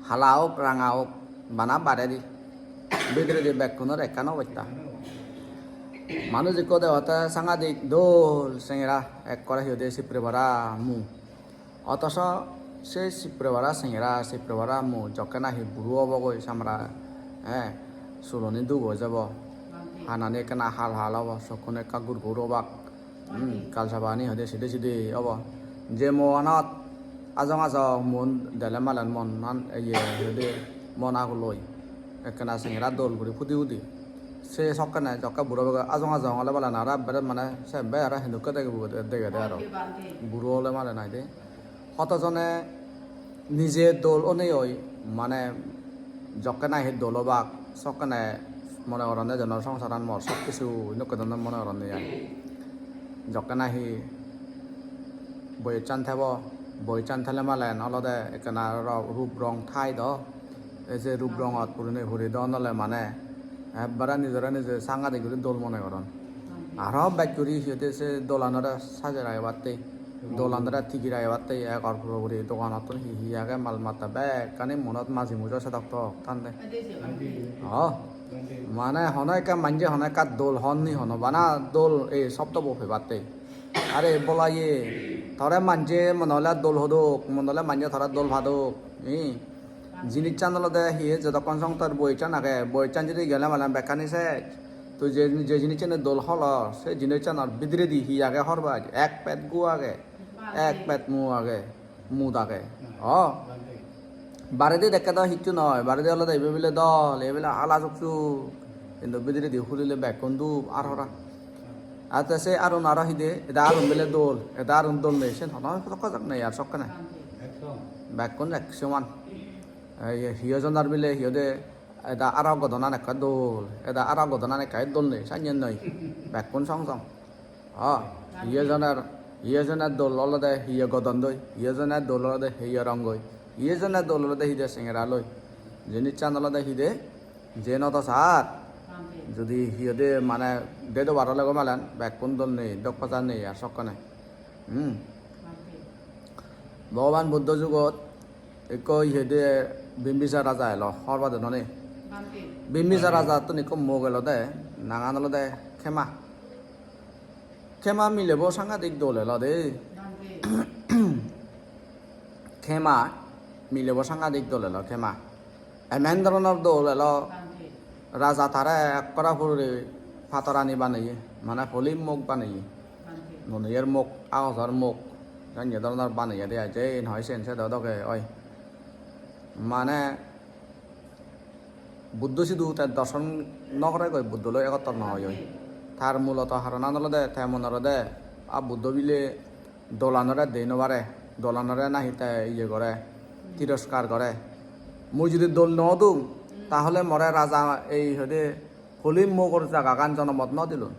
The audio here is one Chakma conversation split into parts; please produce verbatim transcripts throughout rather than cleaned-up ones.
Hala ok, ranga ok, bana baredi. Bidiredi bekkunor ekkan obosta. Manuj ikko degotte sangadik dol sengera, ekkore hi hoide sipre bara mu. Otoso se sipre bara sengera, sipre bara mu jokke nahi buro obogoi samara, eh, suloni duk oi jabo. Hanani ekkena hal hal obo, sokkun ekka gur gur obak. Hmm, kal sabani hoide side side obo. Je muanot ajong ajong muon dele malen monan ye hoide mon aguloi. Ekkena sengera dol guri pudi pudi. Se sokkene jokke buro bego ajong ajong ole balen aro bere mane se be aro hindokke degebo degede aro. Buro ole malen aide. Hoto jone nije dol onei oi, mane jokke nahi dol obak, sokkene mone goronde jeno songsaran mor sob kisu inokke dondon mone goronde ai. Jokke nahi boyossan thebo, boyossan thele malen olode ekkena ro-, rup rong thai do. Ei je rup rongot purinei puri don ole mane ekkere nijore nije sangadik guri dol mone goron. Aro bej guri hi hoide se dolanore sajei ragebatte, dolanore tigi ragebatte, egor puro guri doganottun hi hi age mal matta bekkani monot maji mujo sedok tok thande. Oh, mane hono ekka manje hono ekka dol hon ni hono bana dol ei sobdobo pebatte. Are bolaye, tore manje mone ole dol hodok, mone ole manje tore dol padok, eh? Jinissan olode hi, jodokkon song tor boyossan age, boyossan judi gele mane bekkani sej. Tui je, je jinissan dol holor, se jinissanor bidiredi hi age hobor paj? Ek pet gu age, ek pet mu age, mut age. Oh. Baredi dekke do hissu noi, baredi olode ibe bile dol, ibe bile hala suksuk. Hintu bidiredi hulile bekkun dup ar hora. Ar te se arun aro hide, eda arun bile dol, eda arun dol nei, sen hono hodokkajak nei ar sokkene. Bekkun ek soman. Ei, hi hojonar bile, hi hoide, eda aro godonan ekka dol, eda aro godonan ekka dol nei, sanyen noi. Bekkun song song. Oh, hi hojonar, hi hojonar dol olode hi godon doi, hi hojonar dol olode hi rong goi, hi hojonar dol olode hide sengera loi. Jinissan olode hide, je nodo sar, judi hi hoide mane dedo baro lego malen, bekkun dol nei, dok paja nei ar sokkene. Hmm. Bhogoban Buddho jugot ekko hi hoide Bimbisar raja elo, hobor pade noni? Bimbisar rajattun ekko mok elode, nangan olode Khema. Khema milebo sangadik dol elo de. Khema milebo sangadik dol elo, Khema. Emen doronor dol elo. Raja tare ekkore puri patorani baneye, mane polim mok baneye. Nuneyer mok, agojor mok, sanye doronor baneye de ai, je in hoi sen se do doge oi. Mane Buddho sidu te dorson no goregoi, Buddho loi egottor no oyoi. Tar muloto haronan olode te mone gorode, a Buddho bile dolanore dei no pare, dolanore nahi te iye gore, tiroskar gore. Mui judi dol no odung, tahole more raja ei hoide polim mokor jagagan jonomot no dilun.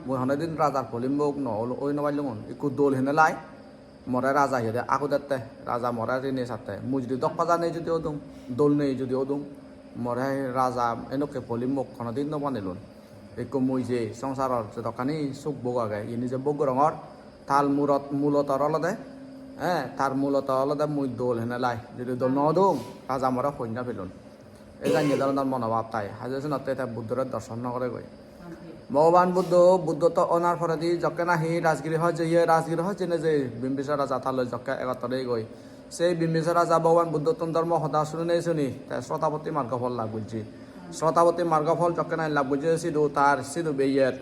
Mui honodin rajar polim mok no ol-, oi no pallungun. Ikku dol hene lai, more raja hi hoide agudette, raja more rini satte. Mui judi dok paja nei judi odung, dol nei judi odung, more raja enokke polim mok honodin no banelun. Ikko mui je songsaror jodokkani suk bhog age, iyeni je bhog gorongor, tar murot, mulotor olode, eh, tar mulotor olode mui dol hene lai. Jodi dol no odung, raja more hoi no pelun. Ei janye doronor monobhab tai. Haje senotte te Buddhore dorson no goregoi. Bhogoban Buddho, Buddhotto onar poredi jokke nahi Rajgriho jeye, Rajgriho jeinei je Bimbisar raja tar loi jokke egottor oyegoi. Sei Bimbisar raja Bhogoban Buddhottun dhormo hoda suninei suni te Srotapatti margo phol lab gojje. Srotapatti margo phol jokke nahi lab gojje sidu tar sidu beiyer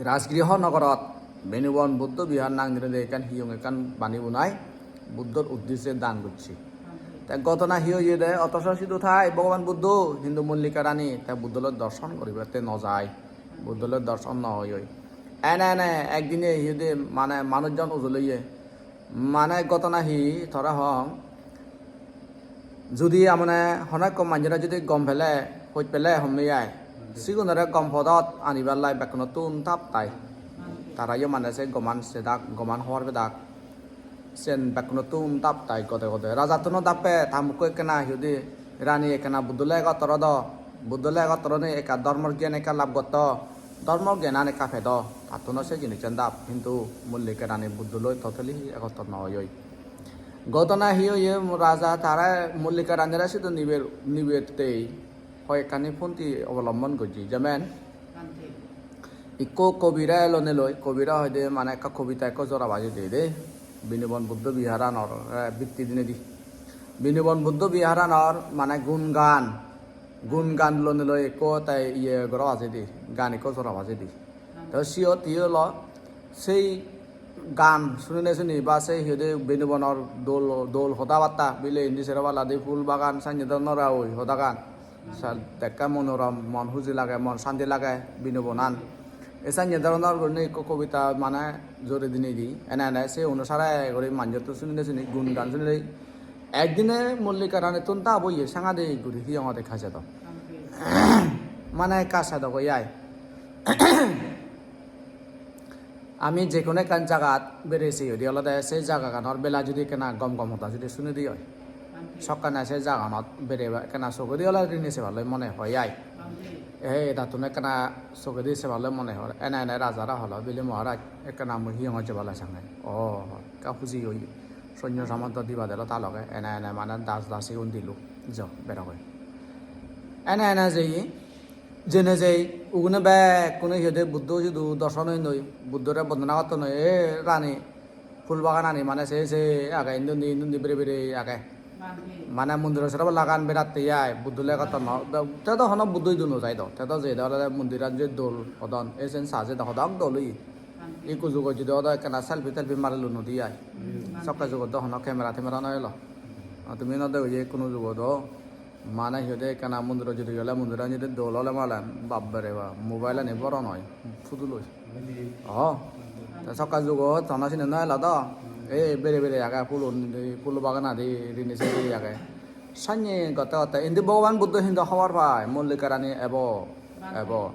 Rajgriho nogorot Benubon Buddho Vihar nang dinei ekkan hiyong ekkan bani bunai Buddhor uddije dan gojje. Te ghotona hi oye de, otoso sidu thai Bhogoban Buddho, hintu Mollika Rani te Buddho loi dorson guribatte no jai. Buddho loi dorson no oyoi. Ene ene ekdine hi hoide mane manujjon ujoleye. Mane ghotona hi tore hong? Judi amone hono ekko manjore judi gom pele, hoj pele homme ai, sigunore gom podot anibar lai bekkunottun tap tai. Tarayo mane se goman sedak, goman hobor pedak. Sen bekkunottun tap tai gode gode. Rajattuno dappe ta mukko ekkena hi hoide rani ekkena Buddho loi egottor odo. Buddho loi egottor onei ekka dhormor gyan ekka lab gotto. Dhormo gyanan ekka pedo, tattuno se jinissan dap, hintu Mollika Rani Buddho loi totally hi egottor no oyoi. Ghotona hi oye, raja tara Mollika Ranire sidu niber, nibettei hoyekkani ponti obolombon gojje. Jemen ikko kobira elonei loi, kobira hoide mane ekka kobita ekko jora bajei de de. Binibon Buddho Biharanor, eh, bitti dinedi. Binibon Buddho Biharanor mane gun gan, gun gan lonei loi ekko te iye gora bajei de, gan ekko jora bajei de. Te siyot hi olo, sei gan sunine suni ba sei hi hoide Binubonor dol, dol hoda batta, bile indi sero palladi phul bagan, sanye dhoronor oi hodagan. Sa-, dekka monorom, mon huji lage, mon santi lage Binubonan. E sanye dhoronor gurinei ekko kobita mane jore dinei di. Ene ene se onusare guri manjottun sunine suni gun gan sunilei. Ekdine Mollika Ranittun ta obo iye sangadik guri hiyongot ekka sedok. Mane ekka sedok oi ai. Ami je hono ekkan jagat berei seyodi olode se jagaganor bela judi ekkena gom gom hoda judi sunidi oi, sokkene se jagaganot berei ekkena sogodi ole rini sebar loi mone hoi ai. He edattun ekkena sogodi sebar loi mone hor. Ene ene rajare holo, bile Maharaj, ekkena mui hiyongot jebar loi sange. O, ekka huji oye. Sonyo samonto diba delo ta loge. Ene ene mane das das sigun dilo. Jo, berogoi. Ene ene jeye. Jene jei, ugune bekkune hi hoide Buddho sidu dorson oinoi, Buddhore bondona gottonoi, "E rani, phul baganani mane se, se age, indi undi, indi undi bere bere age." Mane mondiro sero palla gan beratte ai, Buddho loi gotton no, te do hono Buddho idu no jai do, te do jei do olode mondiran je dol hodon, e sen sa je do hodok dol oye. Ikko jugot judi odo ekkena selfie telfie marilun udi ai. Sokke jugot do hono camera temera no elo. Tumi no dego je ikkuno jugot do. Mane hi hoide ekkana mondiro judi gele mondiran judi dol ole malen, babbere bap, mobile ani boro noi, puduloi. Oh, te sokka jugot hono sini no elo do. Ei bere bere age pulun, pul baganadi rini seri age. Sanye gotte gotte indi Bhogoban Buddho hintu hobor pai, Mollika Rani ebo, ebo.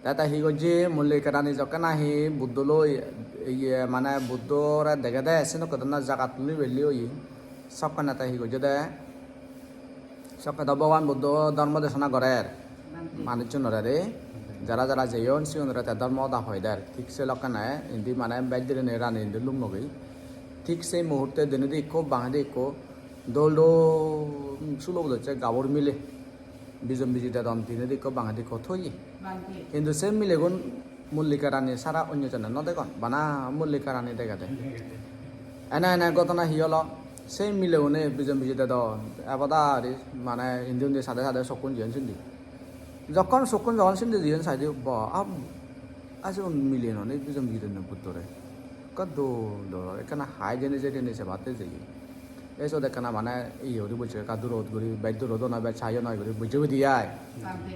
Te te hi gojje, Mollika Rani jokke nahi Buddho loi, iye, mane Buddhore degede, senokke dhoronor jagat tuli belli oye. Sokkene te hi gojje de, sokke do Bhogoban Buddho dhormo desona gorer manuchunore de, jara jara jeyon sigunore te dhormo hoda hoi der. Thik se lokkene indi mane bej dirinei rani indi lungmogi. Thik se muhurte denedi ikko, bangedi ikko dol dol sulo bodosse gabur mile. Bijon biji dedon, dinedi ikko bangedi ikko thoye. Hintu se milegun Mollika Rani sara onyo jone no degon, bana Mollika Rani degede. Ene ene ghotona hi olo? Se milegune bijon biji dedon, ebodari mane indi undi sade sade sokkun jeyon sindi. Jokkon sokkun jokkon sindi jeyon saide, ba, ab-, Aa, sigun milegunore bijon bijon Buddhore. Ekka dol dol, ekkana hai jeni jeni sebatte jeye. Ei siyot ekkana mane iye guri bojje, ekka durot guri, bej durot o noi, bej sayo noi guri bojje guri ai.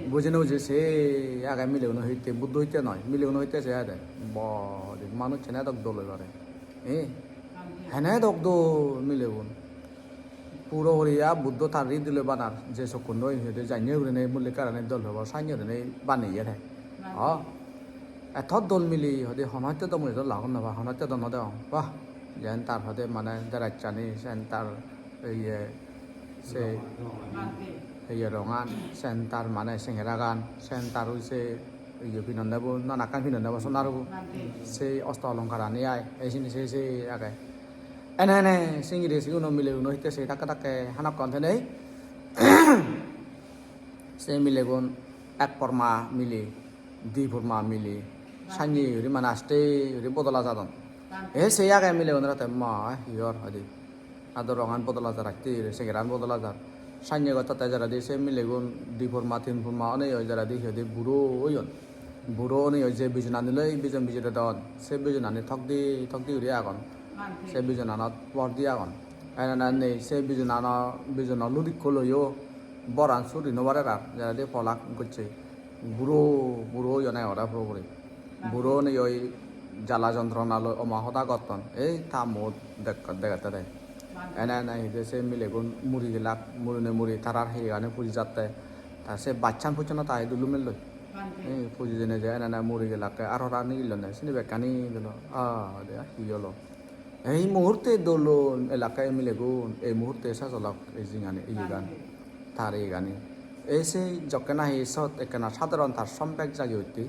Bojene bojje se age mileguno hitte, Buddho hitte noi, mileguno hitte se age. Bo, manuj hene dok dol oi pare. Eh? Hene dok dol milegun. Puro horiya Buddho tar ri dilo banar, je sokkun noi, hoide janye gurinei Mollika Rani dol pebo, sanye gurinei baneye te. O, eto dol mile, hoide hono hitte do mui eto lagon no pang, hono hitte do no degong. Wah, jen tar hoide mane dress ani, sen tar iye, se iye rongan, sen tar mane sengeragan, sen tar ui se iye pinonde bo, nanakkan pinonde bo sonar bo. Se osto olongkar ani ai, ei sini se se age. Ene ene singiri siguno mileguno hitte se dakke dakke hanakkon tenei. Se milegun ek porma mile, di porma mile, sanye guri mane aste guri bodola jadon. E se age milegunore te ma hi or hoide. Ado rongan bodola jar atte, sengeran bodola jar. Sanye gottotte jaredi se milegun di porma, tin porma onei oi jaredi hi hoide buro oyon. Buro onei oi je bijonani loi bijon biji dedon. Se bijonani tokdi tokdi guri agon. Se bijonanot por di agon. Ene ene nei se bijonano, bijono lud ikko loyo boran suri no parer ar. Jaredi polak gocche. Buro, buro oyon ekkore puro puri. Buro onei oi jala jontronaloi oma hoda gotton. Ei ta muot dek-, degette de. Ene ene hide se milegun muri gelak, murine muri tarar hiyegani puji jatte. Ta se bachan pucchono ta idu lumelloi. Ei puji jene je ene ene muri gelakke aro ra nigillonne. Sini bekkani dolo. Ah, de hi olo. Ei muhurte dol elakke ei milegun, ei muhurte sajolak ei jingani, iyegan, tar iyegani. Ei se jokke nahi sot ekkena sadharon tar sombek jagi utte,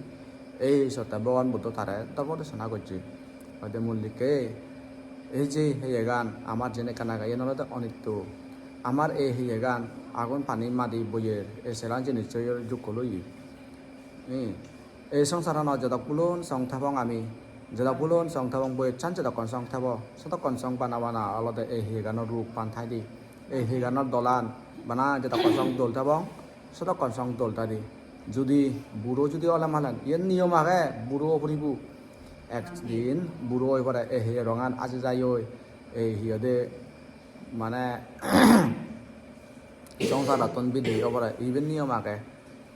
ei sotte Bhogoban Buddho tare dhormo desona gocche. Hoide Mollikke, Ei je heyegan amar jen ekkan age, iyen olode onitto. Amar ei heyegan agun pani madi boyer, ei seran jinissoyor jukkol oye. Hmm. Ei songsaranot jodok pulon song thebong ami, jodok pulon song thebong, boyossan jodokkon song thebo, sodokkon song bana bana olode ei heyeganor rup pan thaide. Ei heyeganor dolan bana jodokkon song dol thebong, sodokkon song dol thaide. Judi buro judi ole malen, iyen niyom age, buro puribo. Ekdin buro oi pore ei heye rongan aji jai oi, ei hi hoide mane songsarottun bidey obore, iben niyom age.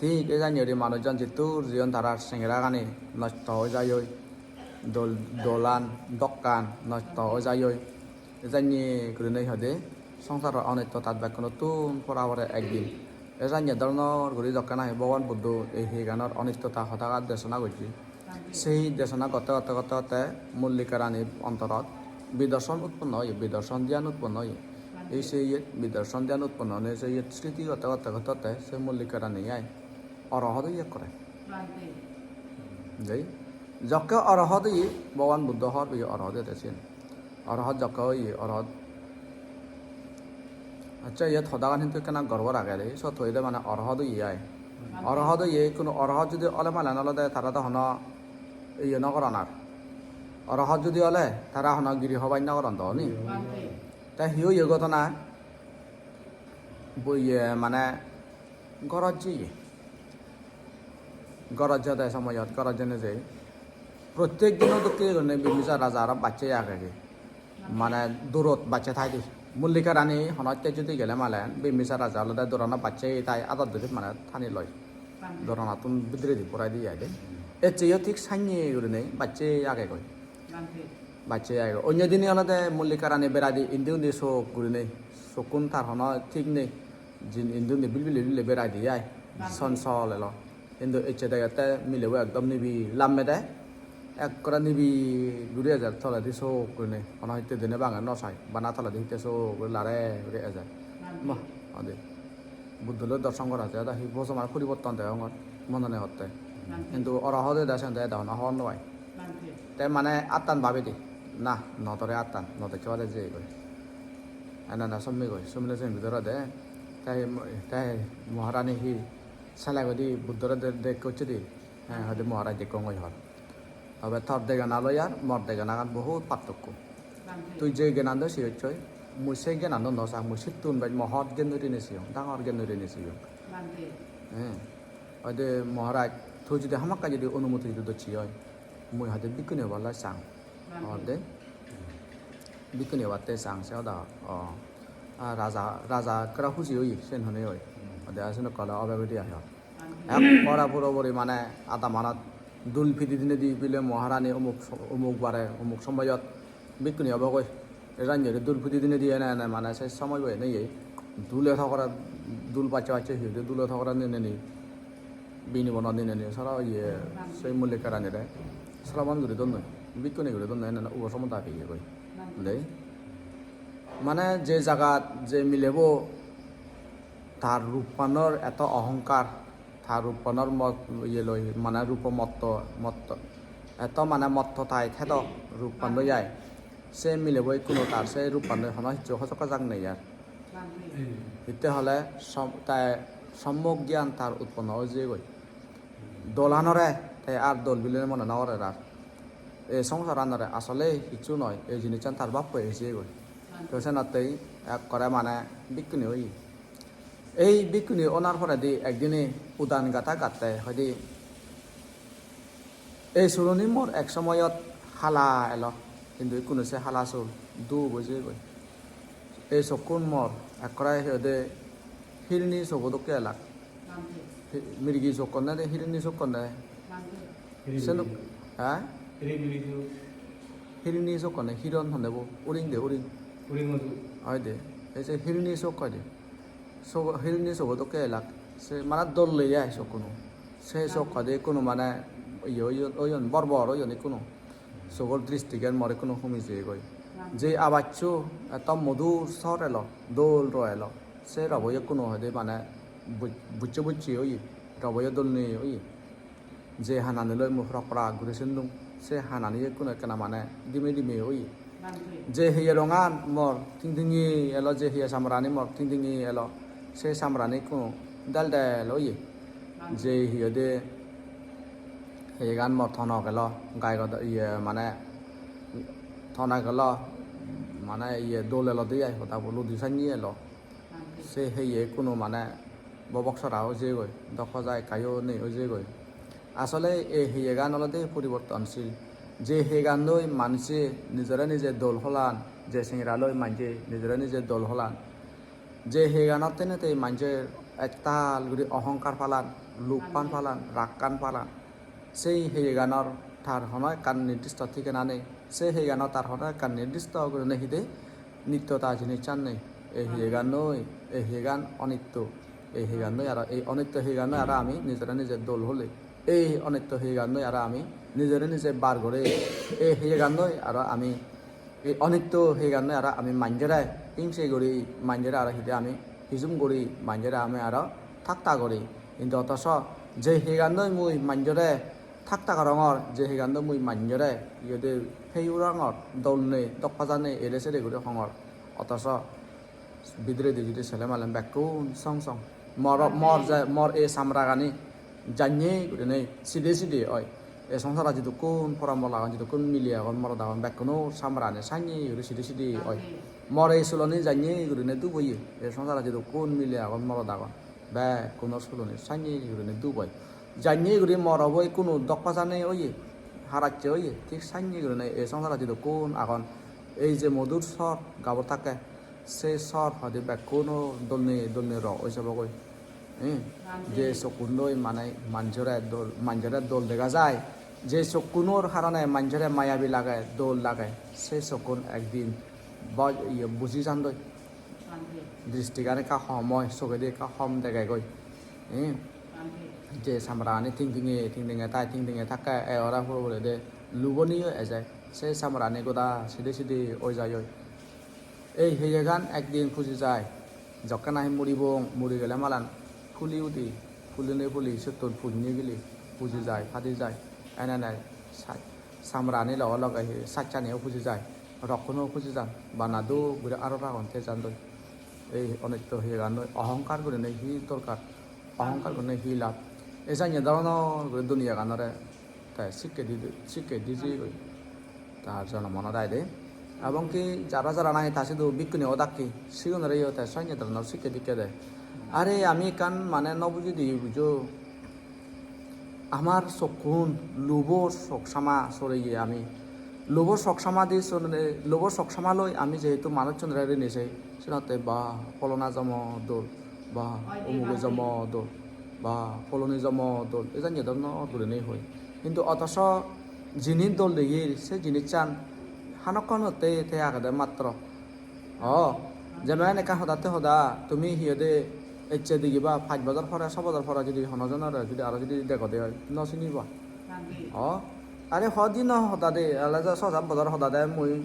Thik ei janye guri manujjon jittur jiyon tarar sengeragani nosto oi jai oi, dol, dolan dokkan nosto oi jai oi. Ei janye gurinei hoide songsaro onitto tat bekkunottun pora pore ekdin. Ei janye doronor guri jokke nahi Bhogoban Buddho ei heyeganor onittota hodagan desona gojje. Sei desona gotte gotte gotte gotte Mollika Rani ontorot bidarson utponno oye, bidarson dhyan utponno oye. Ei se iyet bidarson dhyan utponno onei se iyet sriti gotte gotte gotte gotte se Mollika Rani ai orohot oye ekkore. Jai. Jokke orohot oye, Bhogoban Buddho hor oye orohot oye te siyen. Orohot jokke oye, orohot. Accha, iyot hodagan hintu ekkena gorobor agede, sot hoide mane orohot oye ai. Orohot oye, ikkunu orohot judi ole malen olode tara do hono iye no goron ar. Orohot judi ole, tara hono giri hobai no goron do, ni? Te hi oye ghotona? Bo iye mane gorot jeye. Gorot jede somoyot, gorot jene jei. Prottek dino dokke gurinei Bimbisar Raja aro bacche agege. Mane durot bacche thaide. Mollika Rani hono hitte judi gele malen, Bimbisar Raja olode durano bacche tai adot duri mane thani loi. Duranattun bidiredi purai di aide. Eccheyo thik sanye gurinei bacche agegoi. Bacche agegoi. Onyo dine olode Mollika Rani beradi indi undi sok gurinei. Sokkun tar hono thik nei. Jin indi undi bilbili bilbili beradi ai. Son sol elo. Hintu ecche degette milebo ekdom nibi lammede. Ekkore nibi guri ejer toledi sok gurinei. Hono hitte dene bange no sai. Bana toledi hitte sok guri lare guri ejer. Bah, adi. Buddho loi dorson gora jai, eda hi bojomar poriborton degongor, monone hotte. Hintu orohot eda siyen de eda hono hobor no pai. Te mane attan babedi, na, no dore attan, no dekke bade jeyegoi. Ene ene sommegoi, sommile siyen bidire de, te hi mo-, te hi Maharani hi sele godi Buddhore de-, dekke ucchedi, he, hoide Maharaj dekkongoi hor. Tobe tor degana loi ar mor deganagan bohut pattokko. Tui je gyanan do siyossoi, mui se gyanan do no sang, mui sittun bej mo hot gyan gurinei siyong, dangor gyan gurinei siyong. He. Hoide Maharaj, tui jodi hamakkai jodi onumoti jodi docche oi, mui hoide bhikkhuni obar lai sang. Hoide bhikkhuni obatte sang se hoda. O. A, raja, raja ekkere huji oye, siyen honei oi. Hoide a siyen ekkore obe guri ahi hor. Ekkore purapuri mane adamanot dul pidi dinedi bile Maharani omuk so-, omuk bare, omuk somoyot bhikkhuni obogoi. Ei ranjore dul pidi dinedi ene ene mane se somoibo ene ye. Dule togore dul bacche bacche hi hoide dule togore nineni bini bono nineni sara ye se Mollika Ranire sramon guri donnoi. Bhikkhuni guri donnoi ene ene ubo somodai peyegoi. Dei. Mane je jagat je milebo tar ruppanor eto ohongkar, tar ruppanor mot-, iye loi, mane rupo motto, motto, eto mane motto tai thedo ruppan loi ai. Se milebo ikkunu tar se ruppan loi hono hissu hojok hojak nei ar. Hitte hole som-, te sommok gyan tar utponno oi jeyegoi. Dolanore te ar dol bile mone no gorer ar. Ei songsaranore asole hissu noi, ei jinissan tar bappo ei jeyegoi. To senottei ekkore mane bhikkhuni oye. Ei bhikkhuni onar poredi ekdine udan gatha gatte hoide, "Ei suluni mor ek somoyot hala elo, hintu ikkunu se hala sul dub oi jeyegoi. Ei sokkun mor ekkore hi hoide hirini sogo dokke elak." Hi-, mirgi sok honne de, hirini sok honne. Senuk, ha? Hirini sok honne, hiron honne bo, uring de, uring. Oi de, ei se hirini sok hoi de. Sok, hirini sogo dokke elak. Se mane dol leye ai sokkunu. Se sok hoi de ikkunu mane iye oyon, oyon, bor bor oyon ikkunu. Sogor dristigan mor ikkunu humi jeyegoi. Je abaccho etto modur sor elo, dol ro elo. Se robo ikkunu hoide mane buj-, bucche bucche oye, robo yo dol nei oye. Je hanani loi mui horak horak guri sindung, se hanani ikkunu ekkena mane dime dime oye. Je hiye rongan mor ting tingi elo, je hiye samrani mor ting tingi elo, se samrani ekku del del oye. Je hiye de hiyegan mor tonok elo, gai goda iye mane tonok elo, mane iye dol elo de ai, hoda bo ludi sanni elo. Se heye ekkuno mane bobok sora oi jeyegoi, dok hoja ekkayo nei oi jeyegoi. Asole ei heyegan olode poribortonsil. Je heyegannoi manje nijore nije dol holan, je sengeraloi manje nijore nije dol holan, je heyeganot tenete manje ektal guri ohonkar palan, lubpan palan, rakkan palan, sei heyeganor tar hono ekkan nirdisto thigena nei. Sei heyeganor tar hono ekkan nirdisto gurinei hide nittota jinissan nei. Ei heyegan noi, ei heyegan onitto. Ei heyegan noi aro, ei onitto heyegan noi aro ami nijore nije dol hole. Ei onitto heyegan noi aro ami nijore nije bar gore. Ei heyegan noi aro ami ei onitto heyegan noi aro ami manjore hingse guri, manjore aro hide ami hijum guri, manjore ami aro thakta guri. Hintu otoso je heyegan noi mui manjore thakta gorongor, je heyegan noi mui manjore iyode peyurangor, dol nei, dok paja nei, ere sere guri hongor. Otoso bidiredi judi sele male bekkun song song. Mor, mor je, mor ei samragani janye gurinei side side oi. Ei songsarot jidukkun poranbor agon, jidukkun mile agon, morot agon, bekkuno samrani sanye guri side side oi. Mor ei suloni janye gurinei dub oye. Ei songsarot jidukkun mile agon, morot agon, bekkuno suloni sanye gurinei dub oi. Janye guri mor obo ikkunu dok paja nei oye, harasse oye, thik sanye gurinei ei songsarot jidukkun agon. Ei je modur sor gabur thakke, se sor hoide bekkuno dolne dolne ro oi jebogoi. Eh, je sokkunoi mane manjore dol, manjore dol dega jai, je sokkunor harone manjore mayabi lage, dol lage, se sokkun ekdin bo-, iye buji jandoi. Dristigan ekka hom oi, sogedi ekka hom degegoi. Eh, je samrani ting tinge, ting tinge tai, ting tinge thakke e ora puro puro de luboniyo ejai. Se samrani goda side side oi jai oi. Ei heyegan ekdin puji jai. Jokke nahi muribong, muri gele malan puli udi, puli nei puli, settun puj nigili, puji jai, padi jai. Ene ene sa-, samrani loge loge hi sachchaniyo puji jai, rokkuno puji jan, bana duk guri aro ragon te jandoi. Ei onitto heyegan noi, ohonkar gurinei hi dorkar? Ohonkar gurinei hi lab? Ei janye doronor guri duniyaganore te sikke di, sikke di jeyegoi. Tar jonomonot aide. Ebong ki jara jara nahi ta sidu bhikkhuni odakke, sigunore yo te sanye doronor sikke dikke de. Are ami ekkan mane no bujidi bujo. Amar sokkun lubor sok sama soreye ami. Lubor sok sama di sone-, lubor sok sama loi ami jehetu manuchchunore rini sei, senotte ba pholona jomo dol, ba umuge jomo dol, ba pholoni jomo dol, ejan je dhoronor gurinei hoi. Hintu otoso jinis dol degir, se jinissan hanokkonotte te agede matro. O, jemon ekkan hodatte hoda, tumi hi hoide ecche digiba, pach bojor pore, so bojor pore judi hono jonore judi aro judi degode oi, no siniba. O, are hodi no hoda de, ale je so sat bojor hoda de mui,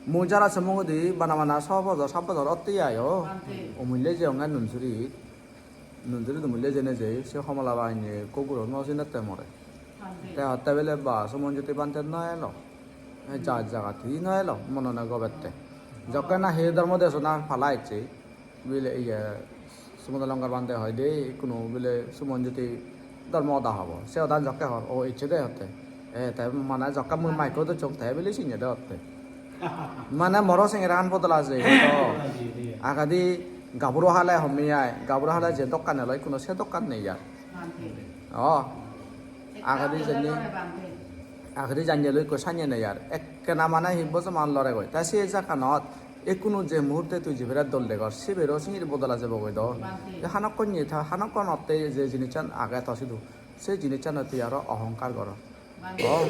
mui jara se mungodi bana bana so bojor, sat bojor otte ai o. Umille jeyonge Nunsurit. Nunsurit umille jene jei, se Homola Bahini ekko guro no sinette more. Te hotte bile ba Sumonjyoti bhante no elo. E ja jagat hi no elo, monone gobette. Jokke nahi dhormo desona pala ecche, bile iye Sumodolongkar bhante hoide ikkunu bile Sumonjyoti dhormo hoda hobo. Se hodan jokke hor, o ecche de hotte. E te mane jokke mui maikko docchong te bile sinye de hotte. Mane moro sengeragan bodola jeye to. Agedi gaburo hale homme ai, gaburo hale je dokkan elo ikkunu se dokkan nei ar. O, agedi janye, agedi janye loi ikko sanye nei ar. Ekkena mane hi bojoman loregoi. Ta se jaganot ikkunu je muhurte tui jibere dol degor, sibero singiri bodola jebogoi do. Te hanokkon ye ta, hanokkonotte je jinissan age to sidu, se jinissanotte aro ohonkar goror. O,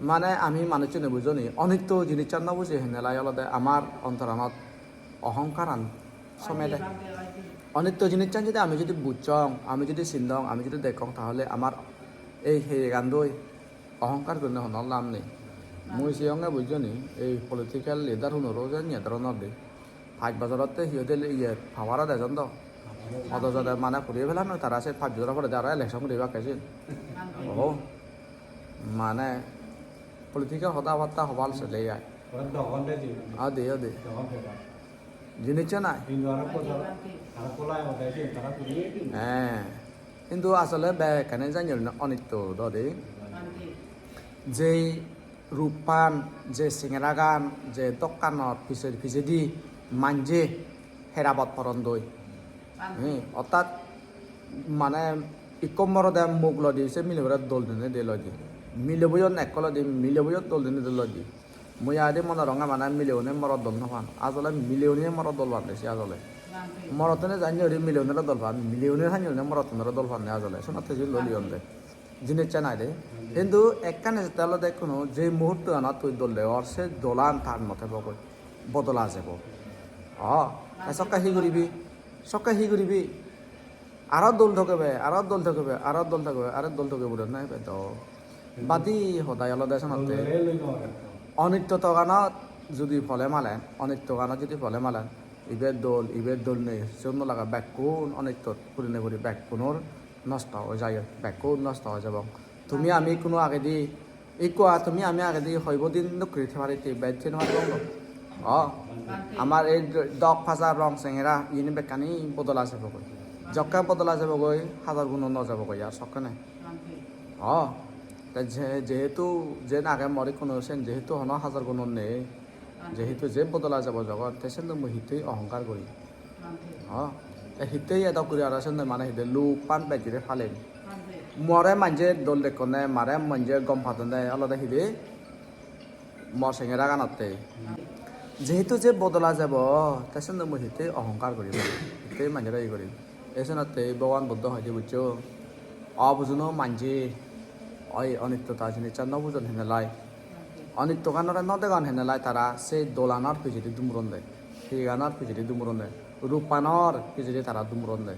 mane ami manuchchune bujoni, onitto jinissan no buji henelai olode amar ontoranot ohongkaran somede. Onitto jinissan jodi ami jodi bujjong, ami jodi sindong, ami jodi dekkong, tahole amar ei heyegandoi ohongkar gurinei hono lab nei. Mui siyonge bujjoni, ei political leader hunoro janye doronor de. Pach bojorotte hi hoide iye power-ot ejon do. Hodo jode mane puriye pelan noi tara se pach bojor poredi aro election guribakke siyen. Oho. Mane political hoda batta hobal sele ai. Ode, ode. Jinissan nai. Hintu aro koda, aro kola ode je tara kuri. He. Hintu asole bekkani jani orinei onitto dode. Jei ruppan, je sengeragan, je dokkanor pije-, pijedi manje herabot porondoi. He, ortat mane ikko morode muk lodi se milebore dol dinei de lodi. Mileboyo nekko lodi, mileboyo dol dinei de lodi. Mui adi mone gorong mane mileune morot dol no pan. Ajole mileune morot dol pande se ajole. Morottune jani ori mileunore dol pan, mileune jani ori morottunore dol pande ajole. Senotte je loli onde. Jinissan nai de. Hintu ekkan ejette olode ikkunu je muhurtoanot tui dol degor, se dolan tar no thebo goi. Bodola jebo. O, te sokke hi guribi? Sokke hi guribi? Aro dol thogebe, aro dol thogebe, aro dol thogebe, aro dol thogebe buri nai be do. Badi hodai olode senotte. Onitto toganot judi pole malen, onitto toganot judi pole malen, ibe dol, ibe dol nei, sigun no lage bekkun onittot purinei puri bekkunor nosto oi jai, bekkun nosto oi jebong. Tumi ami ikkunu agedi, ikko a tumi ami agedi hoibo din dokke thei pari, te bej thei no paribong. O, amar ei dok pajar rong sengera, iyeni bekkani bodola jebogoi. Jokke bodola jebogoi, hajar guno no jebogoi ar sokkene. O, te je-, jehetu jen age mor ikkunu sen jehetu hono hajar guno nei, jehetu je bodola jebo jogon, te sen do mui hittei ohongkar guri. O, te hittei edok guri aro sen do mane hide luppan bej guri palen. More manje dol dekkone, mare manje gom padonde, olode hide mor sengera ganotte. Jehetu je bodola jebo, te sen do mui hittei ohongkar guri, hittei manjore iye guri. Esenotte Bhogoban Buddho hoide buccho, obujuno manje oi onittota jinissan no bujon henelai. Onittoganore no degon henelai tara se dolanor pijedi dumuronde, higanor pijedi dumuronde, ruppanor pijedi tara dumuronde.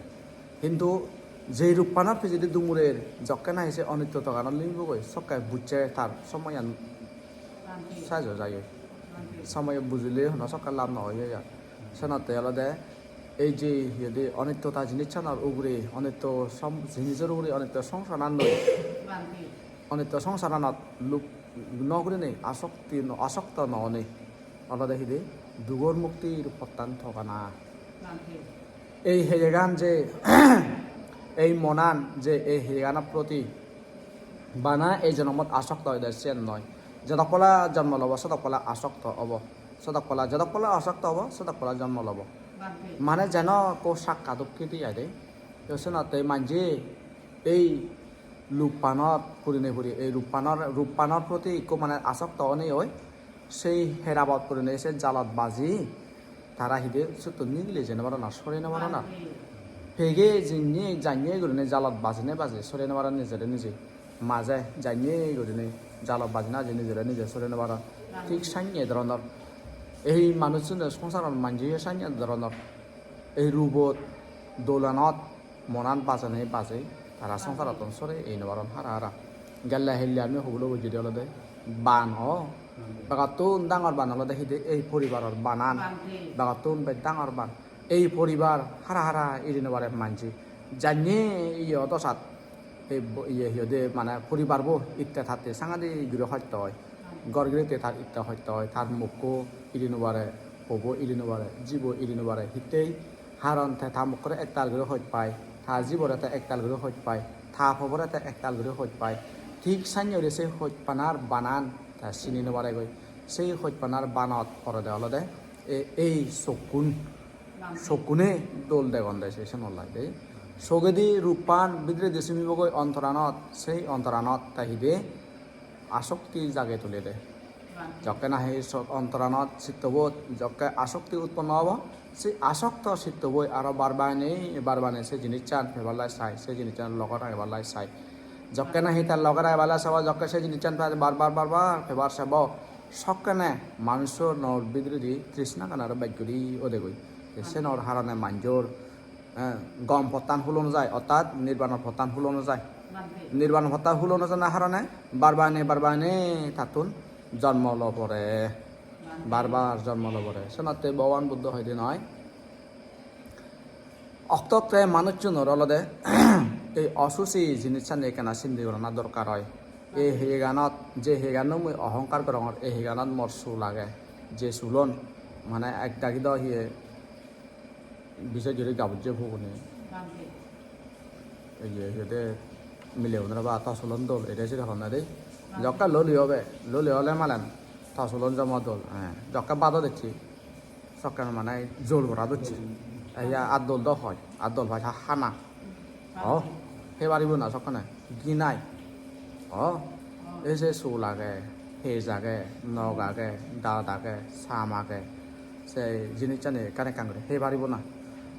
Hintu je ruppanor pijedi dumurer, jokke nahi se onittotoganot limibogoi, sokke bucche tar somoyan sajo jai. Somoye bujile hono sokke lab no oye ya. Senotte olode ei je iyedi onittota jinissanor ugure, onitto som-, jinisor ugure onitto songsaran loi. Onitto songsaranot lub no gurinei, asokti no, asokto no onei. Olode hide dugor muktir pottan togana. Ei heyegan je, ei monan je ei heyeganor proti bana ei jonomot asokto oide siyan noi. Jodok pala jonmo lobo, sodok pala asokto obo. Sodok pala, jodok pala asokto obo, sodok pala jonmo lobo. Mane jeno ekko sakka dokke di aide. Yo senotte manje ei ruppanot purinei puri, ei ruppanor, ruppanor proti ekko mane asokto onei oi, sei herabot purinei se jalot baji, tara hide sotto nigili jei no paron ar, sori no paron ar. Pege jinni janye gurinei jalot bajinei baji sori no paron nijere nije. Maje janye gurinei jalot bajinei baji nijere nije sori no paron. Thik sanye dhoronor. Ei manuchchune songsaron manjeyo sanye dhoronor. Ei rubot dolanot monan bajenei bajei tara songsarottun sore ei no paron hara hara. Gelle hille ami hobolo bujjede olode ban o. Begottun dangor ban olode hide ei poribaror banan. Begottun bej dangor ban. Ei poribar hara hara iri no pare manje. Janye iye odo sat. Ei bo-, iye hi hoide mane poribar bo itte tatte sangadi guri hosto oi. Ghor giri te tar itte hosto oi. Tar mokko iri no pare, pobo iri no pare, jibo iri no pare. Hittei Haron te ta mokkore ektal guri hoj pai, ta jibore te ektal guri hoj pai, ta pobore te ektal guri hoj pai. Thik sannye guri se hojpanar banan te sini no paregoi. Sei hojpanar banot porede olode e-, ei sokkun, sokkune dol degonde se senollai de. Sogedi ruppan bidiredi sumibogoi ontoranot, sei ontoranot te hide asokti jage tulede. Jokke nahi so-, ontoranot sittobot jokke asokti utponno obo, se asokto sittoboi aro bar bainei, bar bainei se jinissan pebar lai sai, se jinissan loge ragebar lai sai. Jokke nahi te loge ragebar lai sebo, jokke se jinissan bar bar, bar bar pebar sebo, sokkene manuchunor bidiredi trishnagan aro bej guri odegoi. Te senor harone manjor eh, gom pottan hulo no jai, ortat nirbanor pottan hulo no jai. Bhante. Nirbanor pottan hulo no jana harone bar baine, bar baine tattun jonmo lo pore. Bhante. Bar bar jonmo lo pore. Senotte Bhogoban Buddho hoide noi. Okte okte manuchunor olode ei osuchi jinissani ekkena sinde gorana dorkar oi. Ei heyeganot, je heyeganot mui ohongkar gorongor, ei heyeganot mor sul age. Je sulon, mane ek dagi do hiye, bises guri gabujje pugune. Iye, iyede mileunore ba to sulon dol, ede sire honna de. Jokke loli obe, loli ole malen to sulon jomo dol. Eh, jokke bado decche, sokke mane jol bora docche. Iya, ar dol do hoi, ar dol pai ha-, hana. Oh, hei paribo na sokkene, ginai. Oh, ei se sul age, hej age, nok age, daat age, sam age. Se jinissani ekkan ekkan guri hei paribo na.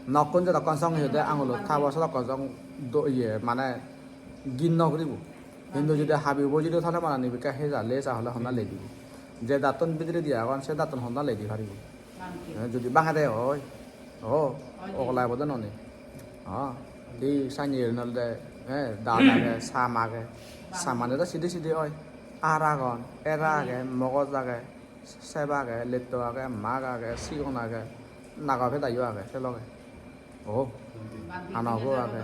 Nokkun jodokkon song hiyede angulot thabo, sedokkon song do-, iye, mane gin no guribo. Hintu jodi habibo jodi tole mane nibekke heja leja hole honna lei dibo. Je dattun bidiredi agon, se dattun honna lei di paribo. Eh, jodi bangede oi, oh, ogola ebode noni. Oh, di sanye erin olode, eh, daat age, sam age. Samane do sidi sidi oi. Ar agon, era age, mogoj age, seba age, letto age, mak age, sigon age, nago pedayo age se loge. Oh, hana bo age.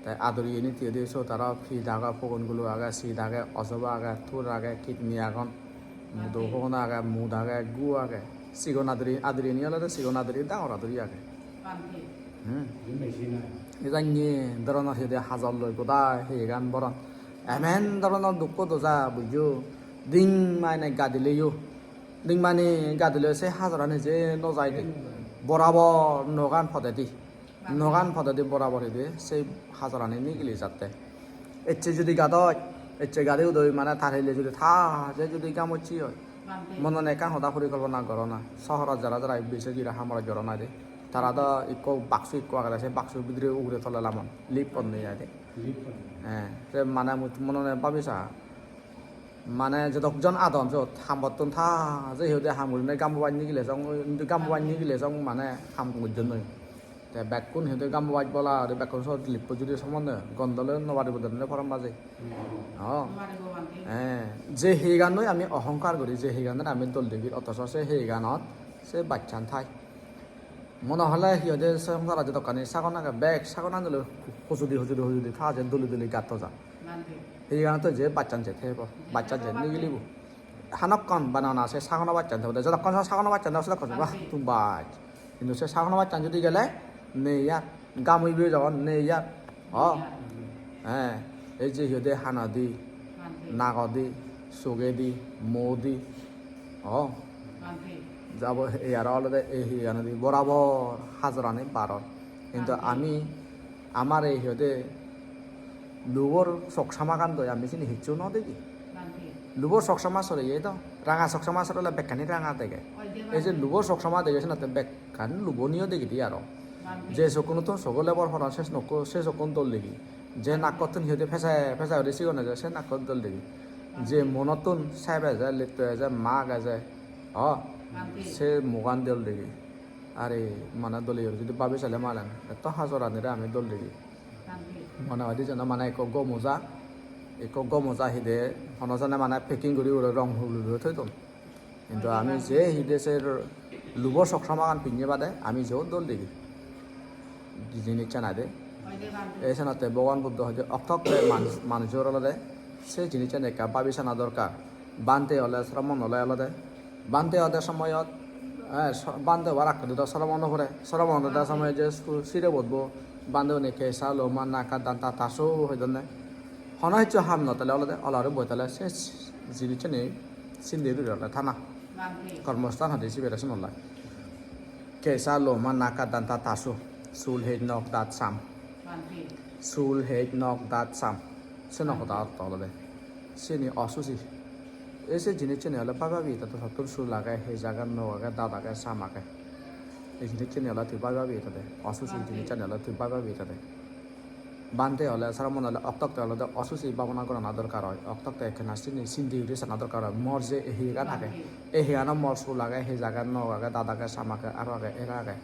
Te aduriyeni tiyedi siyot aro pit age, pogon gulo age, sit age, osoba age, tur age, kidney agon, mudo pogon age, mut age, gu age. Sigon aduri, aduriyeni olode sigon aduri, dangor aduri age. Hmm. Idan ye doronor hiyede hajor loi goda heyegan boron. Emen doronor dukko doja bujjo. Ding mane gadileyo. Dingmani gadile se hajorani je no jai de. Borabor nogan podedi. Nogan podedi borabor ide se hajorani nigili jatte. Ecche judi gadot, ecche gadi udoi mane tar hille judi ta je judi gamocche oi. Monone ekkan hoda porikolpona gorona. Sohorot jara jara bise jira hamorot jorona de. Tara do ikko baksu ikko agede, se baksu bidire ugure tole lamon. Lip ponne ai de. Eh, se mane mui monone babi sa. Mane jedok jon adon sot, hamottun ta je hi hoide ham gurine gam bobaj nigile jong, indi gam bobaj nigile jong mane ham gojjon noi. Te bekkun hi hoide gam bobaj bola guri bekkun sot lippo judi somonde, gondole no paribo denne poran baje. Oh. Eh, je higannoi ami ohongkar guri, je higannoi ami dol degir, otoso se higanot se bachan thai. Mone hole hi hoide se songsarot jodokkani sagon age, bek sagonani loi hujudi, hujudi, hujudi tha je duli duli gatto ja. Bhante. Higani to je bachan je thebo, je bachan je thebo nigilibo. Hanokkon bana na se sagono bachan thebo de, jodokkon se sagono bachan thebo, sedokkon se, bah, Bhante, tum baj. Hintu se sagono bachan judi gele, nei ar. Gam uibe jogon, nei ar. Oh. Nei ar. He, ei je hi hoide hanadi, Bhante, nagodi, sogedi, muodi. Oh. Bhante. Jabo ei aro olode ei higanodi borabor hajorani baron. Hintu Bhante, ami, amar ei hi hoide lubor sok samagan doi ami sini hissu no degi. Bhante. Lubor sok sama soreye do, ranga sok sama sorele bekkani ranga dege. Oi de Bhante. Ei je lubor sok sama dege senotte bek Ekkan luboniyo degidi aro. Je sokkunottun sogo lebor para se nokko, se sokkun dol degi. Je nakkottun hi hoide pese pese guri sigon eje, se nakko dol degi. Je muonottun sep eje, letto eje, mak eje, o, se mugan dol degi. Are mane dole guri judi babi sele malen, etto hajoranire ami dol degi. Mone hoide jeno mane ekko gomoja, ekko gomoja hide hono jone mane packing guri guri rong huli guri thoi don. Hintu ami je hide se lubo sok samagan pinne bade ami je dol degi. Jinissan ade. Ei senotte Bhogoban Buddho hoide okto okto manuj, manujor olode se jinissan ekka babi sana dorkar. Bhante ole, sramon ole olode. Bhante ode somoyot, eh, so-, Bhante obar akkedi do sramon no pore. Sramon ode somoyot je su-, sire botbo, Bhante une kesa, loma, naka, danta, tasu hoi donne. Hono hissu ham no tele olode, ola guri boi tele se jinissani sindi guri ole thana. Bhante. Kormosthan hoide sibere senottei. Kesa, loma, naka, danta, tasu. Sul, hej, nok, daat, sam. Bhante. Sul, hej, nok, daat, sam. Seno hoda ortho olode. Sini osusi. Ei se jinissani ole babi babi, tattun sul age, hej age, nok age, daat age, sam age. Ei jinissani ole tui babi babi tade. Osusi jinissani ole tui babi babi tade. Bhante ole, sramon ole, okto okto olode osusi bhabona gorana dorkar oi. Okto okto ekkena sini sindi guri sana dorkar oi. Mor je ei hiyegan age, ei hiyegano mor sul age, hej age, nok age, daat age, sam age, aro age, era age.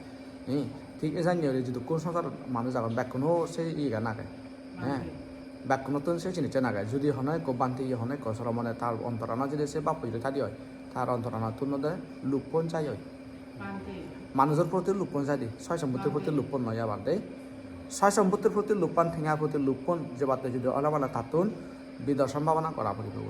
Hi? Thik ei janye guri jidukkun songsarot manuj agon, bekkuno se iyegan age. He? Bekkunottun se jinissan age. Judi hono ekko bhante ye hono ekko sramone tar ontorano judi se bappo judi thadi oi, tar ontoranottun ode luppon jai oi. Manujor proti luppon jai de, soy sompottir proti luppon noi abar de. Soy sompottir proti luppon, tengar proti luppon jebatte judi ole mane tattun Bidarson bhabana gora puribo.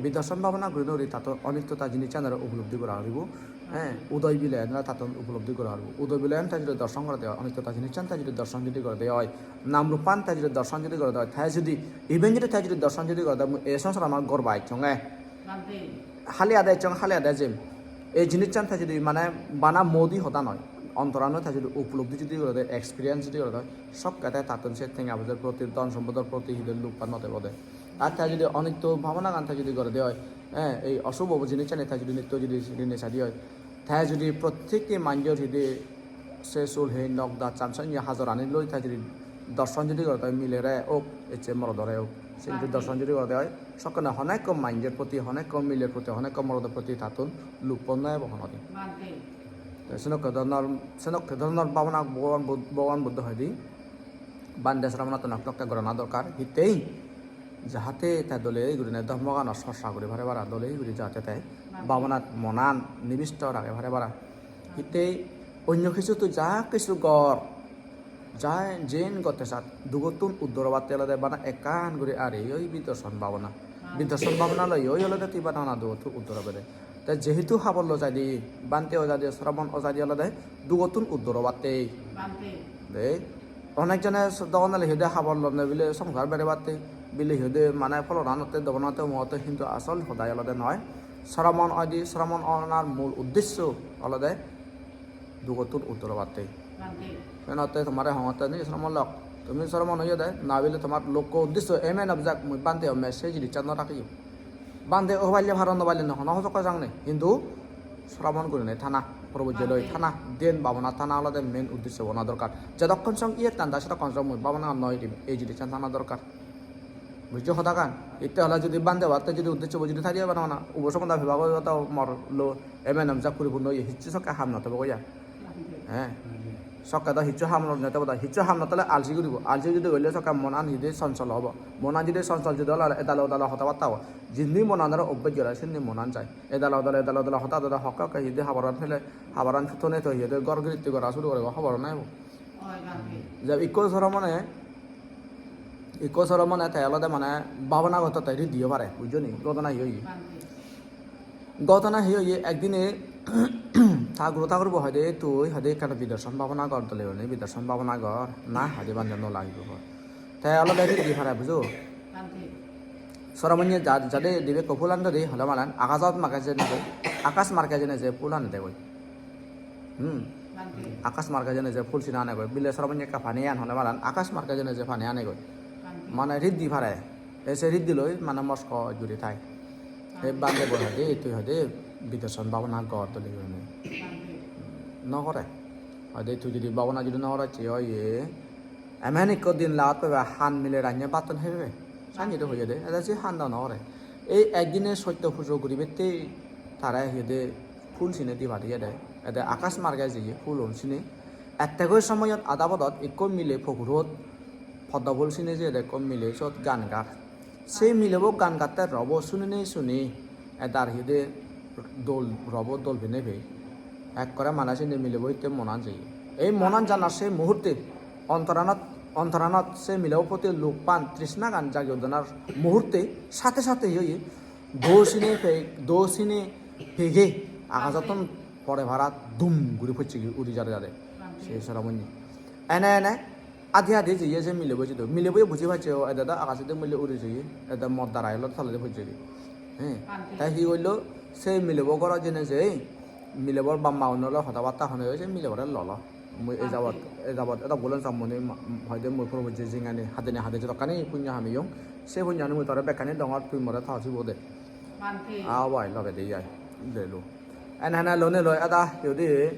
Bidarson bhabana guri nori tattun onityota jinissanore upolobdhi gora puribo. He, udoy bilayan tattun upolobdhi gora puribo. Udoy bilayan te jodi dorson gorede oi, onityota jinissan te jodi dorson jodi gorede oi, nam rupan te jodi dorson jodi gorede oi, te jodi, iben jodi te jodi dorson jodi gorede, mui ei songsarot gor bai ecchonge. Hali ade ecchong, hali ade jem. Ei jinissan te jodi mane bana modi hoda noi, ontoranoi te jodi upolobdhi jodi gorede, experience jodi gorede, sokke te tattun se tenga poijar proti, dhon sompodor proti hide luppan no tebode. Ar te jodi onitto bhabonagan te jodi gorede oi, eh, ei osubo jinissani te jodi nitto jodi rini sadi oi, te jodi prottekti manjor hide se sul, hei nok, dat, chan, sanyo hajor ani loi te jodi dorson jodi gorede oi, milere ok, ecche morodore ok, se jodi dorson jodi gorede oi, sokkene hono ekko manjor proti, hono ekko miler proti, hono ekko morodor proti tattun luppo no ebo honodin. Te senokke dhoronor, senokke dhoronor bhabona Bhogoban Bud-, Bhogoban Buddho hoide, bhante sramonottun okto okto gorana dorkar. Hittei? Jahate te dole gurine dhormoganor chorcha guri pare para, dole guri jahate te bhabonat monan nibisto rage pare para. Hittei onyo kisu tui ja kisu gor, ja jen gotte sat, dugottun uddor obatte olode bana ekkan guri ari oi bidarson bhabona. Bidarson bhabona loi oi olode tui bana dugottun uddor obede. Te jehetu habor loi jai de, bhante o jai de, sramon o jai de olode dugottun uddor obatte. De, onek jone s-, dogan dale hi hoide habor lonne bile songsar berebatte, bile hi hoide mane pholonanotte, dobonotte, umogotte, hintu asol hodai olode noi. Sramon oi de, sramon onar mul uddesho olode dugottun uddor obatte. Senotte tomare hongotte ni sramon lok. Tumi sramon oye de, na bile tomar lokko uddesho aim and object mui bhante omme se jinissan no ragiyo. Bhante o palle paro, no palle no, hono hojok hojang nei. Hintu sramon gurinei thana, probojje loi thana, dhyan bhabona thana olode main uddesho bona dorkar. Jedokkon song iyot thanda, sedokkon song mui bhabona noi dim, ei jinissan thana dorkar. Bujjo hodagan? Itte ole jodi bhante obatte jodi uddesho bo jodi thai diye bana bana, ubo somoda pebak oibo to mor lo, aim and object puripunno oye, hissu sokke ham no tebo goya. He. Sokke do hissu ham no tebo do, hissu ham no tele alsi guribo. Alsi jodi golle sokke monan hide sonchol obo. Monan jodi sonchol jodi ole edalo odalo hoda batta obo. Jindi monanore obbej gore, sindi monan jai. Edalo odalo, edalo odalo hoda hoda hokke hokke hide haboran pele, haboran thone to hide ghor giritti gora suru goribo, hobor nai bo. Je ikko soro mone, ikko soro mone te olode mane bhabona gotto te riddiyo pare, bujjo ni? Ghotona hi oye? Ghotona hi oye, ekdine ta guru ta guru bo hoide, "Tui hoide ekkana bidarson bhabona gor dole gurinei, bidarson bhabona gor." "Na," hoide, "bhante no lagibo hor." Te olode riddi pare, bujo? Soro monye ja-, jade dibe ekko phul ande de, hole malan, agajot marke jene je, akas marke jene je phul ande de goi. Hmm. Akas marke jene je phul sina ane goi. Bile soro monye ekka pani an hole malan, akas marke jene je pani ane goi. Mane riddi pare. Te se riddi loi mane mosko juri thai. He bhante bo hoide, "Tui hoide bidarson bhabona gor dole gurinei." No gore. Hoide tui jodi bhabona jodi no goracche oye, emon ikko din lagot pebe han mile rannye bhatton hebebe. Sanjire hoyede, ede se han do no gore. Ei ekdine sotto pujo guribette tare hoyede phul sine diba diye de. Ede akas marge jeye phulun sine. Ettegoi somoyot ada podot ikko mile pogurot poddo phul sine jeyede, ikko mile sot gan gar. Se milebo gan gatte robo sunine suni, edar hide dol, robo dol pine pei. Ekkore mane sindi milebo hitte monan jeye. Ei monan janar se muhurte ontoranot, ontoranot se milebo proti luk pan, trishnagan jagi udanar muhurte sate sate hi oye, do sine pei, do sine pege agajottun pore parat dum guri pocchegi uri jade jade. Se sora munni. Ene ene adi adi jeye se milebo sidu. Milebo yo buji pacche, o ede do agajot do mile uri jeye. Ede mod darai olo toledi pocchegi. He. Te hi hoilo, se milebo ghorot jeinei je, milebor bap ma-un loi hoda batta honei se milebore lolo. Mui e jabot, e jabot edok gulan sammoni ma-, hoide mui puro pujje jingani, hadeni hade jodokkani punyo hamiyong. Se punyoni mui tore bekkani dongor, tui more tha sibo de. Bhante. Abai loge de ai. Delo. En hana lone loi ada, yodi,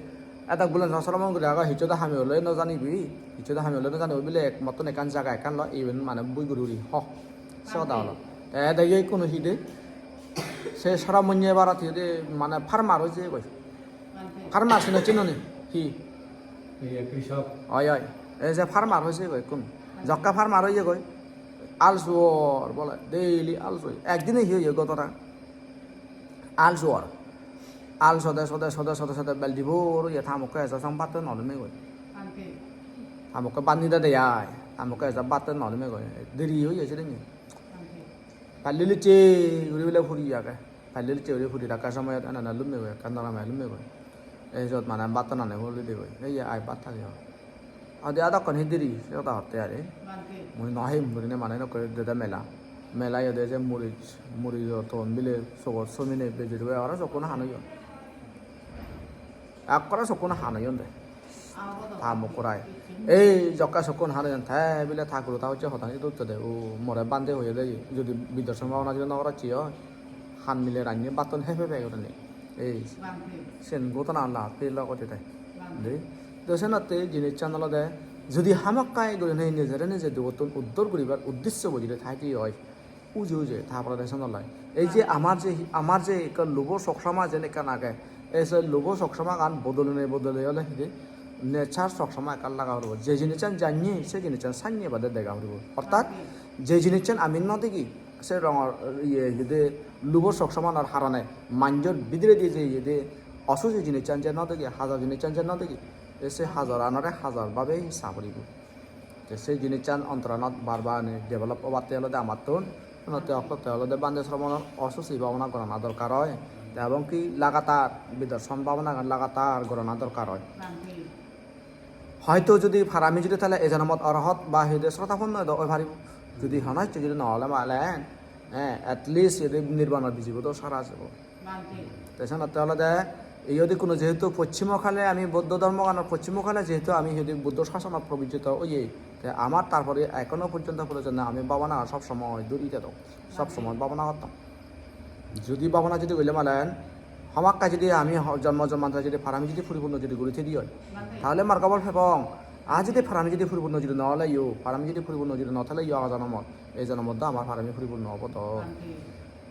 ada bulan sa solomon guri aga, hichu da hami oloi no janibi, hichu da hami oloi no janibi, bile ek mottun ekkan jaga ekkan lo, iben mane bui guri guri ho. Se hoda olo. Te ede yo ikkunu hi de, se sora munye barat hi de, mane farmer oi jeye goi. Farmer sino chino ni, hi? Iye, krishok. Oi, oi. E je farmer oi jeye goi ikkunu. Jokka farmer oi jeye goi. Al suor bole, daily al suor. Ekdine hi oye ghotona? Al suor. Al sode, sode, sode, sode, sode, beldi bor oye, ta mukke ejo song bhat no lomegoi. Bhante. Ta mukke bhat nide de ai. Ta mukke ejo bhat no lomegoi. Deri oye sini. Bhante. Palli lucche guri bile puri age. Palli lucche guri puri rakka somoyot enana lumme goi, ekkan dorame lumme goi. Ei jot mane bhattanani hulide goi. Ei ye ai bhat thagi hor. Adi adokkon hi diri, se hoda hotte are. Mui no him gurine mane nokko dede mela. Mela iyot se muris, murijo ton bile sogot somine bejir goi aro sokkun han oyon. Ekkore sokkun han oyon de. Ta mokkorai. Ei jokke sokkun han oyon te bile ta guru ta hocche hoda ni dutto de. O more bhante hoye de. Jodi bidorshan bhabana jodi no goracche oi, han mile rannye bhatton hepe pe gurinei. Ei sen ghotona la pelo gotide. De. To senotte jinissan olode jodi hamakkai gurinei nijere nije dugottun uddor guribar uddesho bojire thai de oi. Uje uje, ta porede sonolai. Ei je amar je, amar je ekkan lobo sok somaj jen ekkan age, ei se lobo sok somagan bodolene bodole ole hide nature sok soma ekkan laga puribo. Je jinissan janye, se jinissan sanye bade dega puribo. Ortat je jinissan ami no degi, se rongor iye hide lobo sok somanor harone manjor bidiredi je hide osuji jinissan je no degi, hajar jinissan je no degi, ei se hajaranore hajar babe sa puribo. Te se jinissan ontoranot bar bar ani develop obatte olode amattun, senotte oktotte olode bhante sromonor osusi bhabana gorana dorkar oi. Te ebong ki lagatar bidorshan bhabanagan lagatar gorana dorkar oi. Hoito jodi parami jodi thale e jonomot arahat ba hide srotaponno edo oi paribo. Jodi hono hicchu jodi no ole malen, eh, at least ede nirbanor bijibo do sara jebo. Te senotte olode iyot ikkunu jehetu poschimo kale ami Buddho dhormoganor poschimo kale jehetu ami iyot Buddho sasonot probijjito oye, te amar tarpore ekhono porjonto projonno ami bhabana sob somoy duri dedong, sob somoy bhabana gotton. Jodi bhabana jodi golle malen hamakkai jodi ami ho-, jonmo jonmantore jodi parami jodi puripunno jodi guri thedi oi, tahole margo phol pebong. Ar jodi parami jodi puripunno jodi no oleyo, parami jodi puripunno jodi no thaleyo aga jonomot, ei jonomot do amar parami puripunno obo do.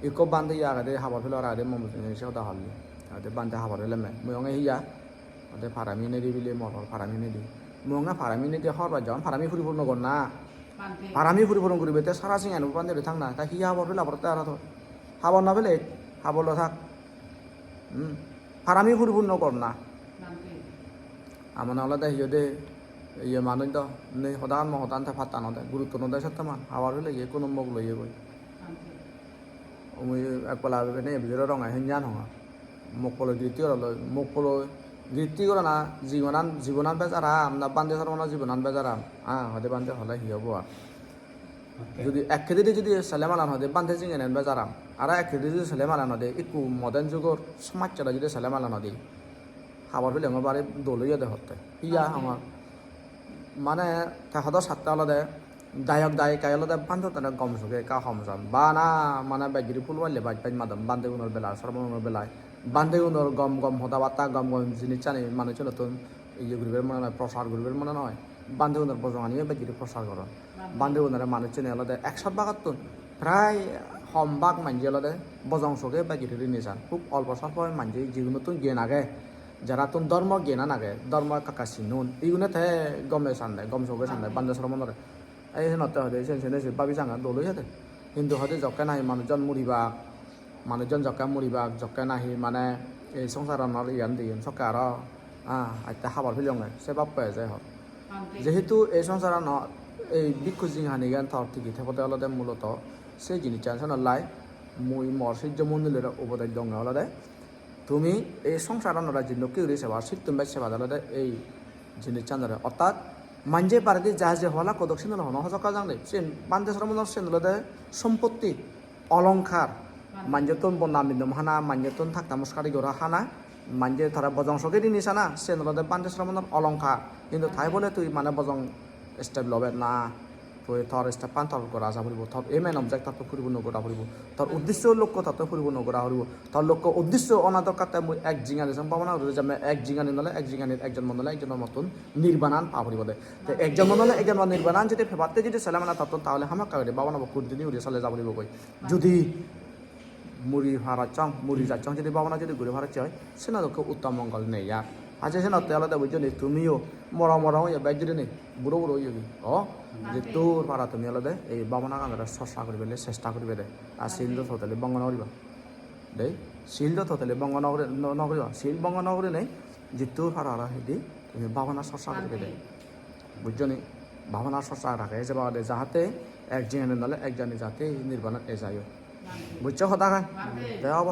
Ikko bhante ye agede, habor pelor agede, mo mujunge se hoda holli. Agede bhante habor pelemme. Mui onge hiya? Ode parami nei di bile, mor hor parami nei di. Mui onge parami nei di hor bai jon, parami puripunno gor na. Parami puripunno guribe te sara singan bhante re thang na. Ta hiya habor pela porotte aro to. Habor no pele, habor lo thak. Hmm. Parami puripunno gor na. Amane olode hi hoide, iye manuj do, nei hodan mo hodan te patta no de, gurutto no de settoman, habor pele ye kono mok loye goi. Umi ek pala bene bidire ronge henjan honga. Mok polo gritti gorolo, mok polo gritti gorana jibonan, jibonan bejaram, na bhante sromonor jibonan bejaram. Ah, hoide bhante hole hi obo ar. Jodi ek kedidi jodi sele malan hoide bhante jinghanian bejaram. Aro ek kedidi jodi sele malan hoide ikku modern jugor somajjore jodi sele malan hoide. Habor pelongo bare dol oyede hotte. Hiya honga. Mane te hodo satte olode dayok dayika olode bhantettun gom suge ekka hom san. Bana mane bej guri phul palle baj baj madon bhantegunor belai, sromongunor belai. Bhantegunor gom gom hoda batta, gom gom jinissani manucchunottun iye guribar mone noi, prosar guribar mone noi. Bhantegunor bojonganiyo bej guri prosar goron. Bhantegunore manucchune olode ekshot bhagottun prai hom bhag manje olode bojong suge bej guri rini san. Hub olpo solpo manje jigunottun gyan age. Jarattun dhormo gyanan age, dhormo ekka ekka sinon, igune te gome sande, gom soge sande, bhante sromonore. Ei senotte hoide sen sene se babi sanga dol oyede. Hintu hoide jokke nahi manujon muribak, manujon jokke muribak, jokke nahi mane ei songsaranor iyan diyen sokke aro, ah, atte habor pelonge, se bappo eje hor. Jehetu ei songsaranot ei bhikkhu jinghanigan tor tigi thebode olode muloto se jinissan senottei mui mor sijjo mondolire ubodes donge olode, tumi ei songsaranore jin dokke guri sebar, sittun bej sebat olode ei jinissanore. Ortat manje baredi ja je hola kodok sinore hono hojok hajang nei. Siyen bhante sromonor siyen olode sompotti, olongkar. Manjettun bonna minnum hana, manjettun thakta muskari gora hana, manje tara bojong soge rini sana, siyen olode bhante sromonor olongkar. Hintu tai bole tui mane bojong step lobe na. Tui tor step-an tor gora ja puribo, tor aim and object tottun puripunno gora puribo, tor uddesho lokko tottun puripunno gora puribo, tor lokko uddesho ona dorkar te mui ek jinghani sang bhabana guri jemme, ek jinghani nole ek jinghani, ek jonmo nole ek jonmo mottun nirbanan pa puribo de. Te ek jonmo nole ek jonmo nirbanan jodi pebatte jodi sele mane tottun tahole hamakkai guri bhabana bo continue guri sale ja puribo goi. Jodi muri parachchong, muri jachchong jodi bhabana jodi guri parachche oi, seno dokke uttom mongol nei ar. Aje senotte olode bujjoni tumiyo moro moro oye bej gurinei, buro buro oye gi. O, jettur para tumi olode ei bhabanaganore chorcha guribelle chesta guribe de. Ar sil do totally bongo no guriba. Dei, sil do totally bongo no guri-, no, no guriba. Sil bongo no gurinei jettur para aro hidi tumi bhabana chorcha guribe de. Bujjoni? Bhabana chorcha rage jebagade jahate ek jinghani nole ek jinghani jahate nirbanot ejai o. Buccho hodagan? Te obo.